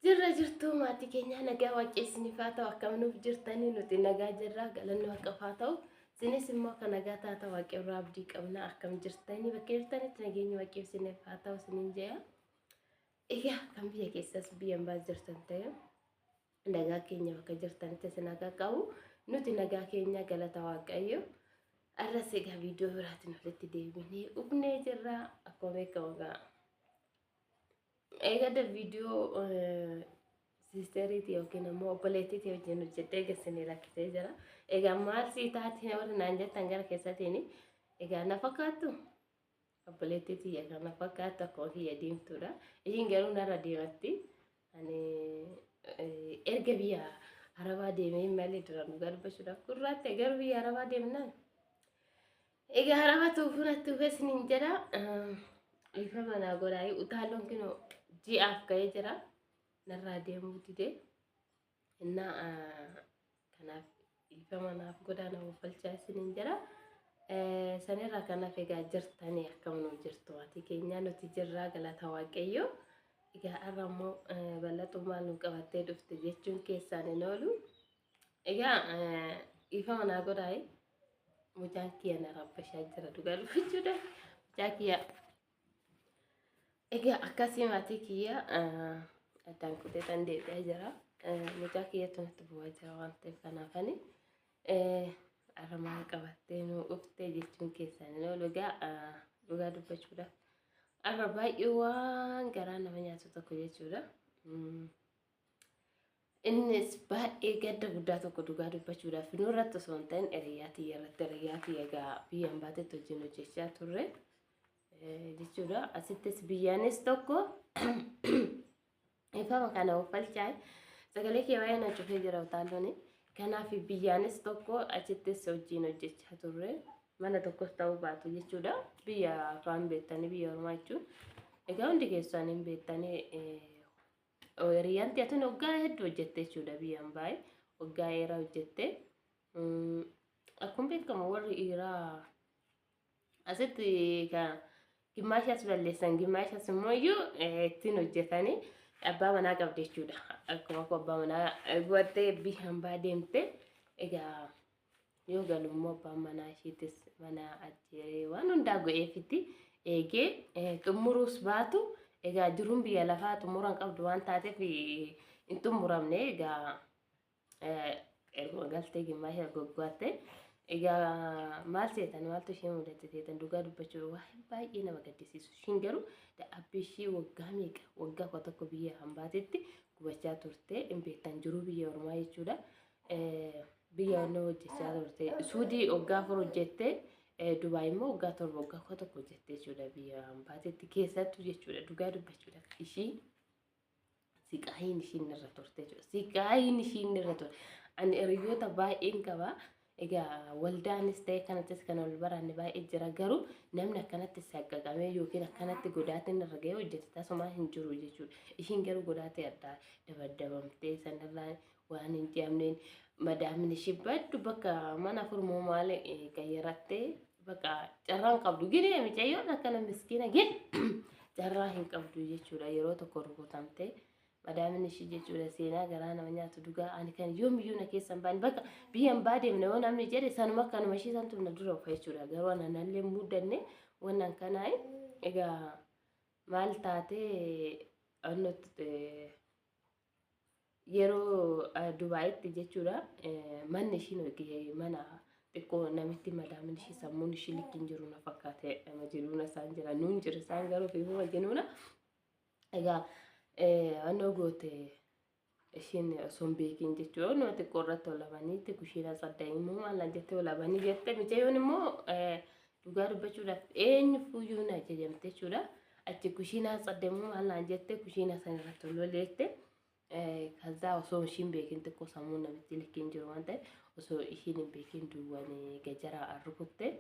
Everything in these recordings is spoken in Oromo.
Jirra jirtuu maatii keenyaa, nagaa waaqee isiniif haa ta'u. Akkam nuuf jirtanii? Nuti nagaa jirra, galanni waaqaaf haa ta'u. Isinis immoo akka nagaa taata waaqee irraa abdii qabna. Akkam jirtanii? Bakka jirtanitti nageenyi waaqee isiniif haa ta'u isiniin jedha. Egaa kan biyya keessas biyya ambaa jirtan ta'e, nagaa keenya bakka jirtanitti isin haa qaqqabu. Nuti nagaa keenya, galata waaqayyo. Arras egaa viidiyoo biraatiin walitti deebinee dhufnee jirra. Akkuma beekamu egaa eegada viidiyoo siisteriitii yookiin ammoo obboleettiitii wajjin hojjedhee gassinii lakkisee jira. Egaa maal sii taate warri naan jettan gara keessatiin, egaa na fakkaattu. Obboleettii tiyya kan na fakkaattu, akkuma kiyya diimtuudha. Ishiin garuu narra deematti. Ani erga biyya Arabaa deemee malee duraan dhugaa dubbachuudhaaf gurraatte, garuu biyya Arabaa deemnaan. Egaa Araba tuufuu natti dhufee isiniin jedha. Dhiifama naa godhaa, utaalloon kinoo ji'aaf ka'ee jira. Narraa deemuu didee. Innaa kanaaf dhiifama naaf godhaa, na uffalchaa isiniin jedha. Sanirraa kanaaf egaa jirtanii, akkam nuuf jirtu maatii keenyaa? Nuti jirraa, galata waaqayyoo. Egaa har'a immoo bal'atuu maal nu qabattee dhufte jechuun keessaan hin oolu. Egaa dhiifama naa godhaa, mucaan kiyya na rabbashaa jira dhugaa dubbachuudhaaf. Mucaa kiyya. Egaa akkasii maatii kiyya, addaan kutee tan deebi'aa jira. Mucaa kiyyatu natti bu'aa jira waan ta'eef kanaafani. Har'a maal qabattee nu dhuftee jechuun keessaan hin oolu. Egaa dhugaa dubbachuudhaaf har'a baay'ee waan garaa nama nyaatu tokko jechuudha. Innis baay'ee gadda guddaa tokko dhugaa dubbachuudhaaf nurratti osoo hin ta'in hiriyaa tiyya irratti, hiriyaa tiyya egaa biyyaan baatetti wajjin hojjechaa turre jechuudha. Asittis biyyaanis tokko ifama kana uffalchaa sagalee kee baay'ee na cufee jira utaallooni. Kanaaf biyyaanis tokko, achittis wajjin hojjechaa turre. Mana tokkos ta'uu baatu jechuudha. Biyya afaan beektanii, biyya ormaa jechuun. Egaa hundi keessan hin beektanii, hiriyyaan tiyya tun waggaa hedduu hojjette jechuudha, biyyaan baay'ee waggaa dheeraa hojjette. Akkuma beekamu warri dhiiraa asitti gimmaashas balleessan, gimmaashas immoo iyyuu ittiin hojjetanii abbaa manaa qabdi jechuudha. Akkuma koo abbaa manaa godhattee biyyaan baa deemte. Egaa yoo galu immoo abbaan manaa ishiitis mana ajjeeree waan hundaa godheefitti eegee xumuruus baatu, egaa jiruun biyya lafaa xumura hin qabdu waan taateef hin xumuramne. Egaa erguma galtee gimmaasha goggaatte. Egaa maal seetan, maaltu ishee mudate seetan? Dhugaa dubbachuu waan baay'ee nama gaddisiisu. Ishiin garuu abbi ishii waggaa meeqa, waggaa 11 biyya hambaatetti gubachaa turte. Hin beektan jiruu biyya ormaa jechuudha. Biyya onnoo hojjechaa turte. Suudii waggaa 4 hojjette. Dubaay immoo waggaa 7, waggaa 11 hojjette jechuudha biyya hambaatetti keessattuu jechuudha. Dhugaa dubbachuudhaaf ishii siqaayiin ishiin irra turte jechuudha. Siqaayiin ishiin irra turte. Ani hiriyoota baay'een qaba. Egaa waldaanis ta'e kanattis kan ol baranne baay'ee jira. Garuu namni akkanatti saqqaqamee yookiin akkanatti godaatiin irra ga'ee hojjete tasumaa hin jiru jechuudha. Ishiin garuu godaatee addaa dabaddabamtee sanarraa waan hin je'amneen madaamin ishii baddu bakka mana afur moo maal qayyarattee bakka carraan qabdu. Gini mucayyoon akkana miskiina gin carraa hin qabdu jechuudha. Yeroo tokko rukutamtee madaamin ishii jechuudha. Seenaa garaa nama nyaatu dhugaa ani kan yoomiyyuu na keessa hin baane, bakka biyya hin baadeemne yoo namni jedhe sanuma akkanuma ishii santu na dura ufa jechuudha. Garuu ana nallee muuddanne wannan kanaa. Egaa maal taatee annotti yeroo Dubaayitti jechuudha, manni ishiin mana xiqqoo, namitti madaamin ishii sammuun ishii likki hin jiru na fakkaate, majinuuna isaan jira nuun jira isaan garuu fi majinuuna. Egaa annoo goote ishiin osoo hin beekin jechuudha, nama xiqqoo irratti olamaniitti kushiina tsadda immoo maal naan jettee olamanii jette. Mucayyoon immoo dhugaa dubbachuudhaaf eenyu fuuyyuu na ajajamte jechuudha. Achi kushiinaa tsadda immoo maal naan jette, kushiina san irratti ololeette. Kazaa osoo ishiin beekin, xiqqoo sammuun namitti likki hin jiru waan ta'eef, osoo ishiin hin beekin duwwanii gajaraa rukutte.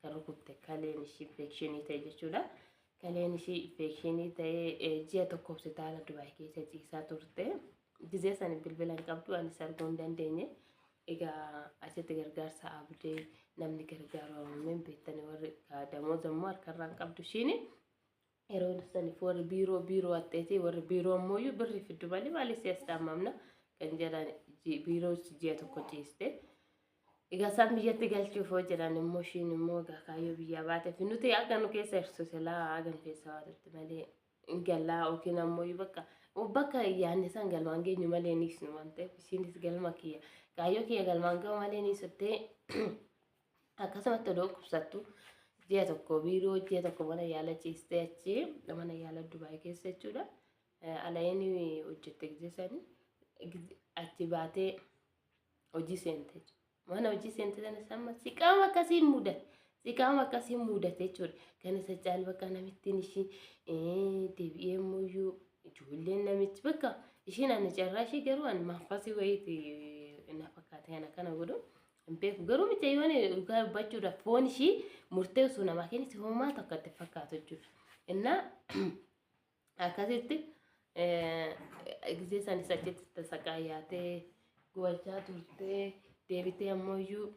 Kan rukutte kaleen ishii infekshinii ta'e jechuudha. Kaleen ishii infekshinii ta'ee ji'a tokko hospitaala Dubaay keessa ciisaa turte. Gizee sana bilbila hin qabdu, anis arguu hin dandeenye. Egaa achitti gargaarsa abdee namni gargaaru hammeen beektanii warri damooza immoo harkarraa hin qabdu ishiini. Yeroo saniif warri biiroo biiroo atteeti warri biiroo ammoo birri fiddu malee maaliif si as dhaamamna kan jedhan biiroo ji'a tokko ciiste. Egaa isaan biyyatti galchuuf hoo jedhan immoo ishiin immoo egaa kaayyoo biyyaa baateef nuti akka nu keessa hirsu silaa haga nu keessa baatutti malee hin gallaa yookiin ammoo bakka bakka yaadne san galmaan geenyu malee ni ibsinu waan ta'eef ishiinis galma kiyya kaayyoo kiyya galmaan ga'u malee ni ibsuttee akkasumatti odoo dhukkubsattu ji'a tokko biiroo ji'a tokko mana yaala ciistee achi mana yaala Dubaay keessa jechuudha. Alayeen hojjette gisee sanii achi baatee hojii seente jechuudha. Mana hojii seente sanas amma siqaama akkasiin mudate. Siqaama akkasiin mudate jechuudha. Kan isa caalu bakka namittiin ishii deebi'ee immoo ijoolleen namichi bakka ishiin ani carraa ishii garuu ani manfasii wayiiti na fakkaate kana kana godhu. Hin beeku garuu mucayyoon dhugaa dubbachuudhaaf foon ishii murtee osoo namaa kennite homaa tokko itti fakkaatu jechuudha. Innaa akkasitti gisee sanis achitti tasaqaayyaatee gubachaa turtee deebitee ammoo iyyuu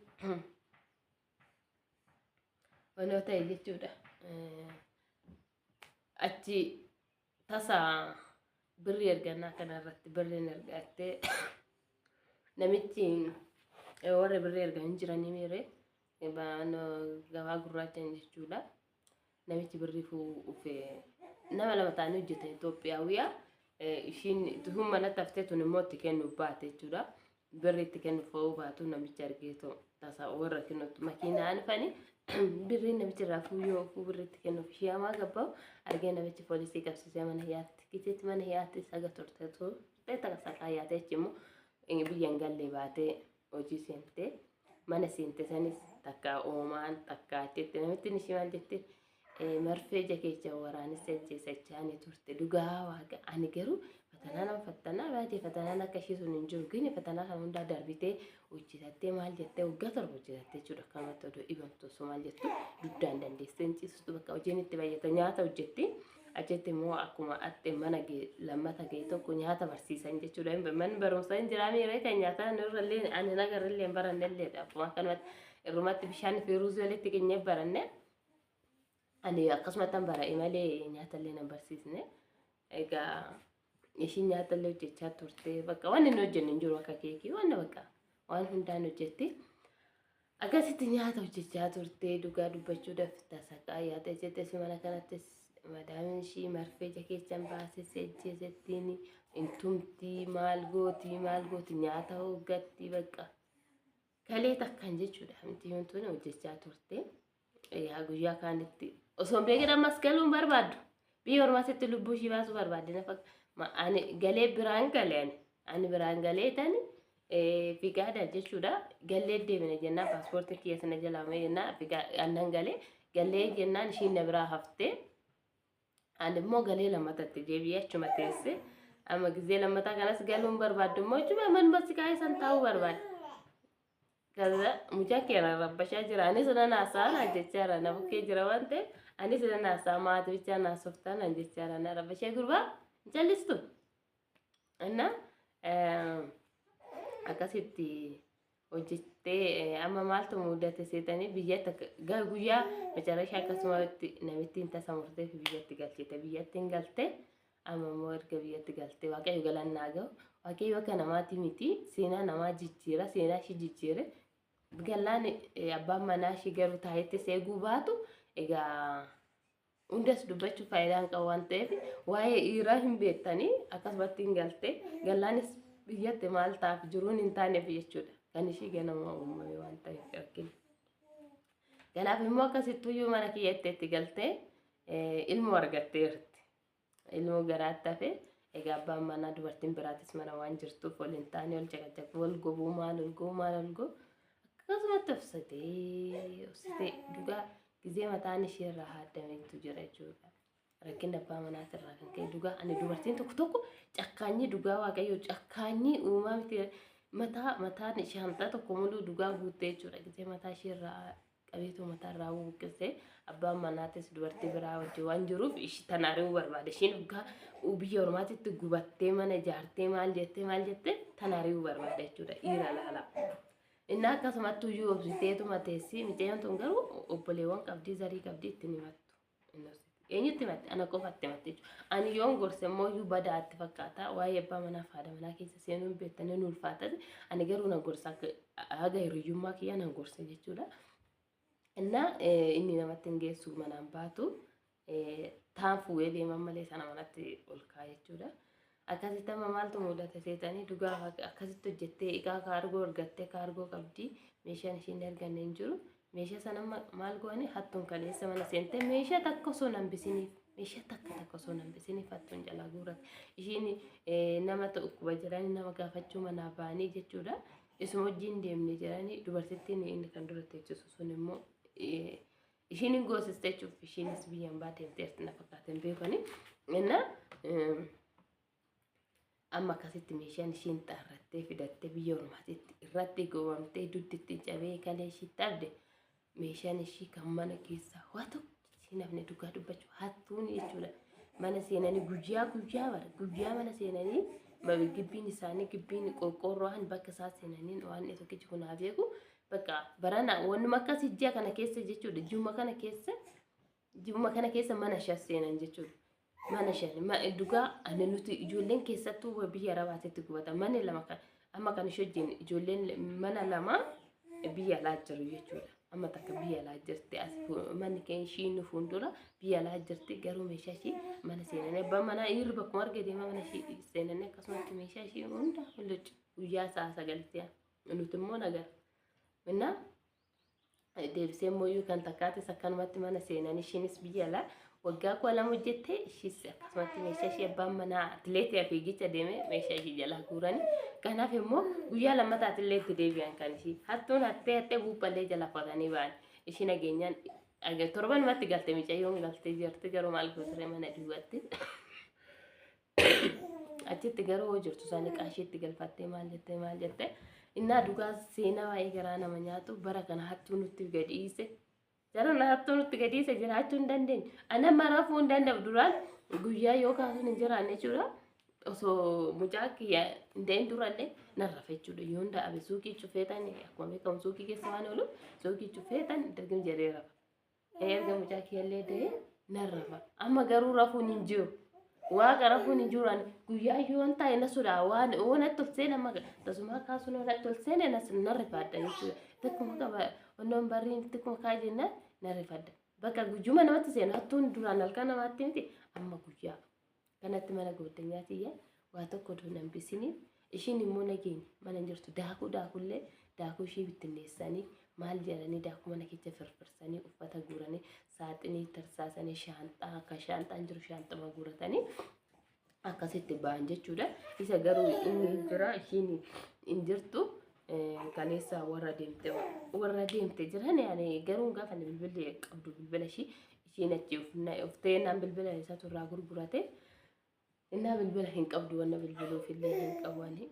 wanoo ta'e jechuudha. Achi tasa birrii ergannaa kanarratti birriin ergattee namichi warra birrii ergan hin jiranii miire gabaa gurraachan jechuudha. Namichi birrii fuufee nama lama ta'anii hojjetan Itoophiyaawwiyaa ishiin tun manatti haftee tun immoo itti kennuuf baate jechuudha. Birrii itti kennuuf fa'uu baatu namichi argeetoo tasa warra kennutti makiinaan dhufanii birrii namichi irraa fuuyyoo ofuu birrii itti kennuuf ishee hamaa gabbaa'u argee namichi poolisii qabsiisee mana hiyyaatti kichetti mana hiyyaatti saga turte turte takka yaatee achi immoo biyya hin galle baatee hojii seentee mana seente sanis takka oomaan takka achitti namittiin ishee maal jette marfee ija keessa waraanessa ajjeesachaa turte dhugaa waaqa ani garuu fatanaa nama fattanaa baatee fatanaan akka ishee sun hin jiru gini fatanaa kana hundaa darbitee hojjetattee maal jettee waggaa 7 hojjetattee jechuudha akkanumatti odoo dhibamtu osoo maal jettu dugdaan dandeessee hin ciistu bakka hojiin itti baay'ata nyaata hojjetti achitti immoo akkuma atte mana lammata ga'e tokko nyaata barsiisan jechuudha manni barumsaa hin jiraa miiree kan nyaataa nurrallee ani nagarrallee hin barannelleedha akkuma akkanumatti irrumatti bishaan fi ruuzii walitti keenyee baranne ani akkasumatti an bara'e malee nyaatallee nan barsiisne. Egaa ishiin nyaatallee hojjechaa turte bakka waan inni hojjenne hin jiru akka keekii waan bakka waan hundaan hojjetti. Akkasitti nyaata hojjechaa turte dhugaa dubbachuudhaaf tasaqaa yaada jette si mana kanattis madaamiin ishii marfee ija keessan baasee si ajjeesettiin hin tumtii maal gootii maal gooti nyaata hooggatti bakka kalee takkaan jechuudha miti tun hojjechaa turte. Yaa guyyaa kaanitti osoo hin beekin ammas galuu hin barbaaddu. Biyya ormaasitti lubbuu ishii baasuu barbaadde nafa ani galee biraan gale ani ani biraan galee tani figaadha jechuudha. Gallee deemine jennaan paaspoortii kiyya sana jalaa mee jennaan figaa annan galee gallee jennaan ishiin na biraa haftee ani immoo galee lammatatti deebi'ee achuma teesse. Amma gizee lammataa kanas galuu hin barbaaddu immoo jechuudha manuma si kaa'ee san taa'uu barbaadde. Kaza mucaan kee na rabbashaa jira. Anis nan haasaa naan jechaa jira. Na bukkee jira waan ta'eef anis nan haasaa maatii bichaa na haasoftaa naan jechaa jira. Na rabbashee gurbaa hin callistu. Inna akkasitti hojjettee amma maaltu mudate seetanii biyyatti guyyaa macarashaa akkasumatti namittiin tasa murtee fi biyyatti galchite. Biyyatti hin galte amma immoo erga biyyatti galtee waaqayyo galannaa gahu. Waaqayyo akka namaati miti seenaa namaa jijjiira seenaa ishii jijjiire gallaan abbaan manaa ishii garuu taayetti seeguu baatu egaa hundas dubbachuu faayidaa hin qabu waan ta'eef waa'ee dhiiraa hin beektanii akkasumatti hin galte gallaanis biyyatti maal ta'aaf jiruun hin taaneef jechuudha kan ishii ganama uumame waan ta'eef rakkina. Kanaaf immoo akkasittuyyuu mana kiyyatti itti galtee ilmoo argatteerti. Ilmoo garaatti hafe egaa abbaan manaa dubartiin biraatis mana waan jirtuuf wal hin taane wal caqacaqu wal gobuu maal wal gobuu maal wal gobuu akkasumatti obsitee obsitee dhugaa gizee mataan ishee irraa haaddameetu jira jechuudha. Rakkinni abbaa manaatirraa kan ka'e dhugaa ani dubartiin tokko tokko cakkaanyii dhugaa waaqayyoo cakkaanyii uumaa miti mataa mataan ishee hamxaa tokko muluu dhugaa guuttee jechuudha gizee mataa ishee irraa qabeetu mataa irraa buqqisee abbaan manaatis dubartii biraa wajjin waan jiruuf ishii tana ari'uu barbaade. Ishiin dhugaa biyya ormaatitti gubattee mana ijaartee maal jettee maal jettee tana ari'uu barbaade jechuudha dhiira laala. Inni akkasumatti iyyuu obsiteetuma teessi mucayyoon tun garuu obboleewwan qabdii zarii qabdii ittiin himattu. Eenyutti himatte? Ana qofatti himatte jechuudha. Ani yoon gorse immoo iyyuu badaatti fakkaata. Waa'ee abbaa manaa fi haadha manaa keessa seenuun beektanii nu ulfaata. Ani garuu nan gorsa, haga hiriyyummaa kiyyaa nan gorsa jechuudha. Innaa inni namatti hin geessu, manaan baatu taan fuudhee deeman malee sana manatti ol kaa'a jechuudha. Akkasitti amma maaltu mudate seetanii? Dhugaa akkasitti hojjettee egaa kaargoo argattee, kaargoo qabdi, meeshaan ishiin arganne hin jiru. Meeshaa sana maal go'anii hattuun kaleessa mana seentee meeshaa takka osoo hin hambisiniif, meeshaa takka takka osoo hin hambisiniif hattuun jalaa guurate. Ishiin nama dhukkuba jedhanii nama gaafachuu manaa ba'anii jechuudha. Isuma wajjin deemne jedhanii dubartittiin inni kan dura teechisu sun immoo ishiin hin goosiste jechuuf, ishiinis biyyaan baateemteerti na fakkaate, hin beekani. Innaa amma akkasitti meeshaan ishiin xaarrattee fidattee biyya ormaatitti irratti gowwamtee dugditti cabee kalee ishii dhabde, meeshaan ishii kan mana keessaa waa tokko ishii nafne. Dhugaa dubbachuu hattuun jechuudha. Mana seenanii guyyaa guyyaa bara guyyaa mana seenanii, gibbiin isaanii gibbiin qorqoorroon bakka isaa seenanii waan tokkichi kun haa beeku. Bakka barana wannuma akkasii ji'a kana keessa jechuudha. Ji'uma kana keessa mana shan seenan jechuudha. Mana shan dhugaa ani nuti ijoolleen keessattuu biyya arabaatitti gubata. Manni lama kan amma kan ishee wajjin ijoolleen mana lama biyya alaa jiru jechuudha. Amma takka biyya alaa jirti, as manni keenya ishii fuuldura biyya alaa jirti, garuu meeshaa ishii mana seenanii, abbaan manaa dhiirri bakkuma arge deema, mana ishii seenanii akkasumatti meeshaa ishii hunda hulluccu guyyaa sa'a 9tti, nuti immoo nagar. Innaa deebisee immoo kan takkaatis akkanumatti mana seenanii, ishiinis biyya alaa waggaa 12 hojjette, ishiis akkasumatti meeshaa ishii abbaan manaa atileetii fiigicha deeme meeshaa ishii jalaa guuranii. Kanaaf immoo guyyaa lammataati itti deebi'an, kan ishii hattuun hattee hattee buuphallee jala qootanii ba'an. Ishii nageenyaan torbanumatti galte, mucayyoon galtee jirti, garuu maal gootire mana duwwaatti. Achitti garuu hoo jirtu isaanii qaashiitti galfattee maal jettee maal jettee. Innaa dhugaa seenaa baay'ee garaa nama nyaatu, bara kana hattuu nutti gadi dhiise. Jarana hattuu nutti gadi dhiise, jiraachuu hin dandeenyu. Ana marafuu hin danda'u, duraan guyyaa yoo kaasuun hin jiraanne jechuudha. Osoo mucaa kiyya hin ta'in durallee nan rafa jechuudha. Yoon da'abe suuqii cufeetan, akkuma beekamu suuqii keessa waan oolu, suuqii cufeetan dirqama jedhee rafa. Erga mucaa kiyyallee da'ee nan rafa. Amma garuu rafuun hin jiru. Waaqa, rafuun hin jiru. Ani guyyaa yoon taa'e na sodaa, waan natti ol seene, amma tasumaa kaasuun natti ol seene nan rifadha jechuudha. Takkuma qaba onnoon barriin xiqquma kaa jennaan nan rifadha. Bakka guyyuma namatti seenu hattuun, duraan halkan namaatti miti, amma guyyaa. Kanatti mana goddanyaa tiyya waa tokko osoo hin hambisiniif, ishiin immoo nageenya mana hin jirtu, daakuu daakullee daakuu ishii bittinneessanii maal jedhanii, daakuu mana keessa firfirsanii, uffata guuranii, saaxinii tarsaasanii, shaanxaa akka shaanxaan jiru shaanxama guuratanii akkasitti ba'an jechuudha. Isa garuu inni jira, ishiin hin jirtu. Kaleessa warra deemte jiran, ani garuu gaafa bilbilli qabdu bilbila ishii ishiin achi uftee naan bilbila isatu irraa gurgurate. Innaa bilbila hin qabdu, wanna bilbiluuf illee hin qabu ani.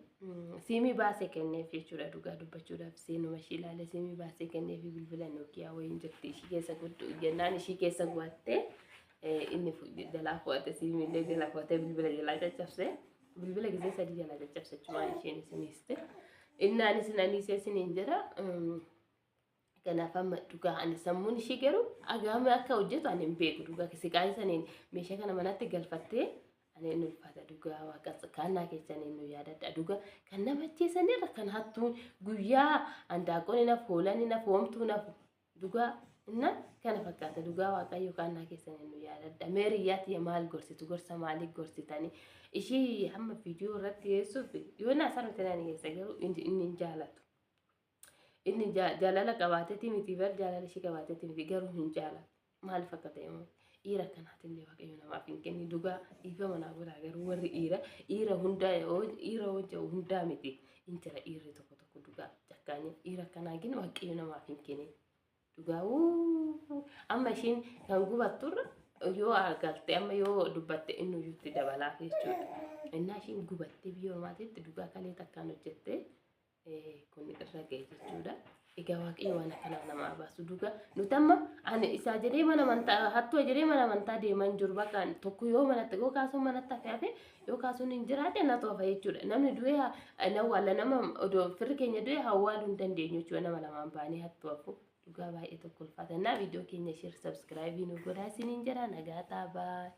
Siimii baasee kenneef jechuudha, dhugaa dubbachuudhaaf seenuma ishii ilaalee siimii baasee kenneef. Bilbila Nokiyaa wayiin jirti ishii keessa guddu jennaan ishii keessa gubattee inni jalaa fu'ate, siimii illee jalaa fu'atee bilbila jalaa caccabse. Bilbila gisee sadii jalaa caccabse jechuudha isheen isiniiste. Innaan isin aniisee isiniin jira. Kanaaf amma dhugaa ani sammuun ishii garuu agaame akka hojjetu ani hin beeku, dhugaa siqaa saniin meeshaa kana manatti galfattee ani inni ulfaata. Dhugaa waaqa kaannaa keessanii nu yaadadha, dhugaa kan nama ajjeesanirra kan hattuun guyyaa handaaqoon nafu, hoolaan nafu, homtuu nafu, dhugaa inna kana fakkaata. Dhugaa waaqayyo kaannaa keessanii nu yaadadha. Meeriyyaatti maal gorsitu? Gorsa maalii gorsitanii? Ishii hamma viidiyoo irratti dhiyeessuuf yoo naa nuti naan geessa, garuu inni hin jaalatu. Inni jaalala qabaateeti miti bar, jaalala ishii qabaateeti miti, garuu hin jaalatu. Maaliif akka ta'e immoo dhiira akkanaatillee waaqayyo namaaf hin kenni. Dhugaa dhiifama naa godhaa, garuu warri dhiira dhiira hundaa, dhiira hojjetu hundaa miti, hin jira dhiirri tokko tokko dhugaa cakkaanya. Dhiira akkanaa gin waaqayyo namaaf hin kenni. Dhugaa amma ishiin kan gubatturra yoo galte, amma yoo dubbatte inni iyyuutti dabalaaf jechuudha. Innaa ishiin gubattee biyya ormaatitti dhugaa kalee takkaan hojjettee kun irra ga'e jechuudha. Egaa waaqayyo waan akkanaa namaa baasu dhugaa. Nuti amma ani isaa jedhee mana amantaa hattuu jedhee mana amantaa deeman jiru, bakka tokko yoo manatti yoo kaasuun manatti hafe hafe, yoo kaasuun hin jiraate na toofa jechuudha. Namni du'ee awwaala, nama odoo firri keenya du'ee awwaaluu hin dandeenyu jechuudha, nama lamaan baanee hattuu hafu. Dhugaa baay'ee tokko ulfaata. Innaa viidiyoo keenya share, subscribe nu godhaa isiniin jedha. Nagaa taabaa.